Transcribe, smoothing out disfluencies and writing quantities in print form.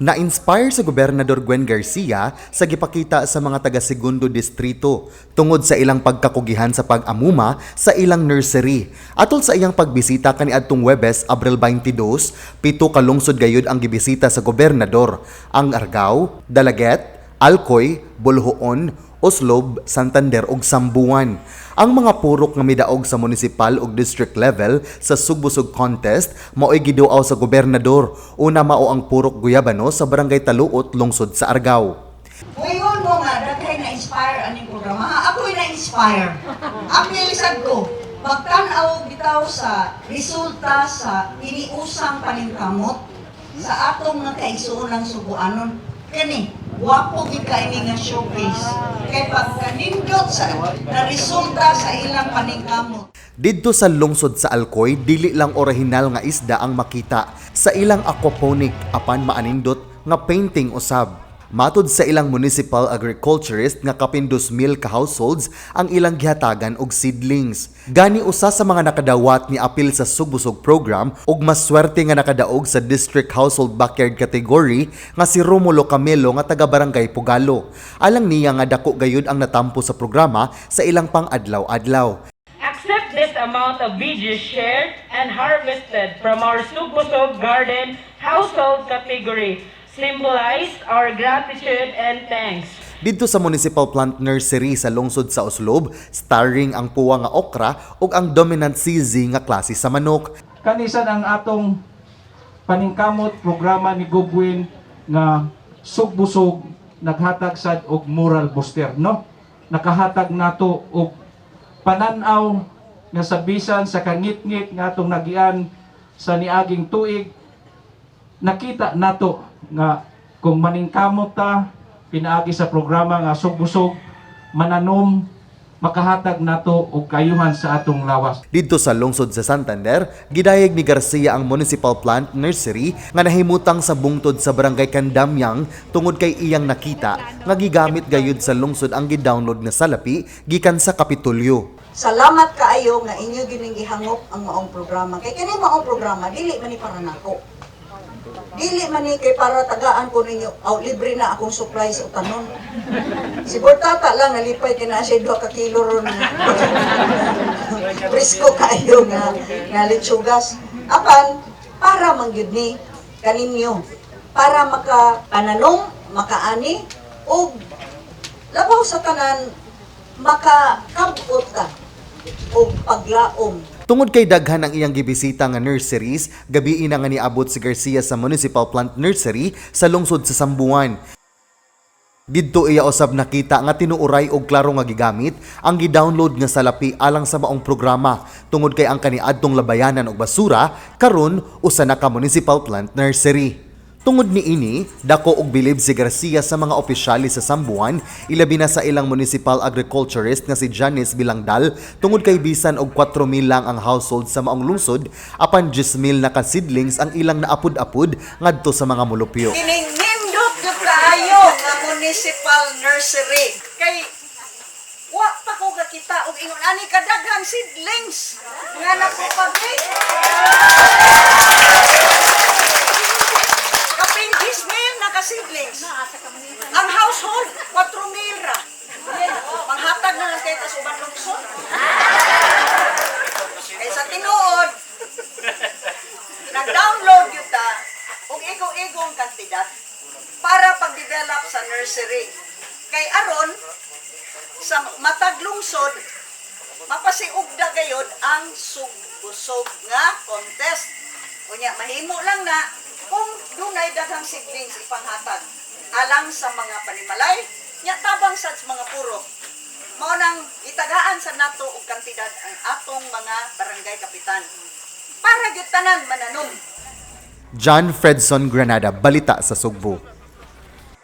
Na-inspire sa Gobernador Gwen Garcia sa gipakita sa mga taga Segundo Distrito tungod sa ilang pagkakugihan sa pag-amuma sa ilang nursery. Atol sa iyang pagbisita kaniadtong Webes, Abril 22, 7 ka lungsod gayud ang gibisita sa gobernador: ang Argao, Dalaguete, Alcoy, Boljoon, Oslob, Santander ug Samboan. Ang mga purok nga midaog sa municipal ug district level sa Sugbusog contest mao'y giduaw sa gobernador. Una mao ang Purok Guyabano sa Barangay Taluot, lungsod sa Argao. Muingon mo nga, daghay na-inspire aning programa. Ha, ako'y na-inspire. Ang bilisad ko, pagtan-aw bitaw sa resulta sa iniusang paningkamot sa atong mga kaigsuonang Sugbuanon. Kani, wapo gid ka ini nga showcase. Kay pagkanindot sa na resulta sa ilang paningkamot. Didto sa lungsod sa Alcoy, dili lang orihinal nga isda ang makita sa ilang aquaponic apan maanindot nga painting usab. Matud sa ilang municipal agriculturist nga kapin 2,000 ka households ang ilang gihatagan og seedlings. Gani usa sa mga nakadawat ni apil sa Sugbusog program ug mas swerte nga nakadaog sa district household backyard category nga si Romulo Camelo nga taga Barangay Pugalo. Alang niya nga dako gayud ang natampo sa programa sa ilang pang-adlaw-adlaw. Accept this amount of veggies shared and harvested from our Sugbusog Garden household category. Symbolize our gratitude and thanks. Didto sa Municipal Plant Nursery sa lungsod sa Oslob, starring ang puwa nga okra ug ang dominant CZ nga klase sa manok. Kanisan ang atong paningkamot programa ni Gobwin nga Sugbusog naghatag sad og moral booster, no? Nakahatag nato og panan-aw nga sa bisan sa kangitngit nga atong nagian sa niaging tuig, nakita nato nga kung maningkamot ta pinaagi sa programa nga Sugbusog, mananom, makahatag nato og kayuhan sa atong lawas. Didto sa lungsod sa Santander, gidayeg ni Garcia ang Municipal Plant Nursery nga nahimutang sa bungtod sa Barangay Kandamyang tungod kay iyang nakita nga gigamit gayud sa lungsod ang gidownload nga salapi gikan sa Kapitolyo. Salamat kaayo nga inyo gining gihangop ang maong programa. Kay kini maong programa dili man ni para nako. Dili man ni kay para tagaan ko ninyo, aw libre na akong supply sa utanon. Si Bortata lang nalipay kay naa siya 2 ka kilo ron. Presko kaayo nga litsugas. Apan para man gyud ni kaninyo para maka pananom, makaani ug labaw sa tanan makakabot ka og paglaom. Tungod kay daghan ang iyang gibisita nga nurseries, gabi na nga niabot si Garcia sa Municipal Plant Nursery sa lungsod sa Samboan. Didto iya usab nakita nga tinuuray og klaro nga gigamit ang gidownload nga salapi alang sa maong programa tungod kay ang kaniadtong labayanan og basura karon usa na ka municipal plant nursery. Tungod niini, dako og bilib si Garcia sa mga opisyalis sa Samboan, ilabi na sa ilang municipal agriculturist nga si Janice Bilangdal, tungod kay bisan og 4,000 lang ang household sa maong lungsod, apan 10,000 na ka seedlings ang ilang naapod-apod ngadto sa mga mulupyo. Kining nindot gyud kaayo nga municipal nursery. Kay wa pa ko kakita og ingon ani kadaghang seedlings nga napropagate. Kapin 10,000 na ka seedlings. Ang household 4,000 ra. Panghatag na lang kay tas uban lungsod. Kay sa tinuod, nag-download gyud ta og igo-igong kantidad para pag-develop sa nursery. Kay aron sa matag lungsod mapasiugda gayod ang Sugbusog nga contest. Unya mahimo lang na kung dunay daghang seedlings ipanghatag alang sa mga panimalay nya tabang sad sa mga puro. Mao nang itagaan sa nato og kantidad ang atong mga barangay kapitan para gyud tanan mananom. John Fredson Granada, Balita sa Sugbo.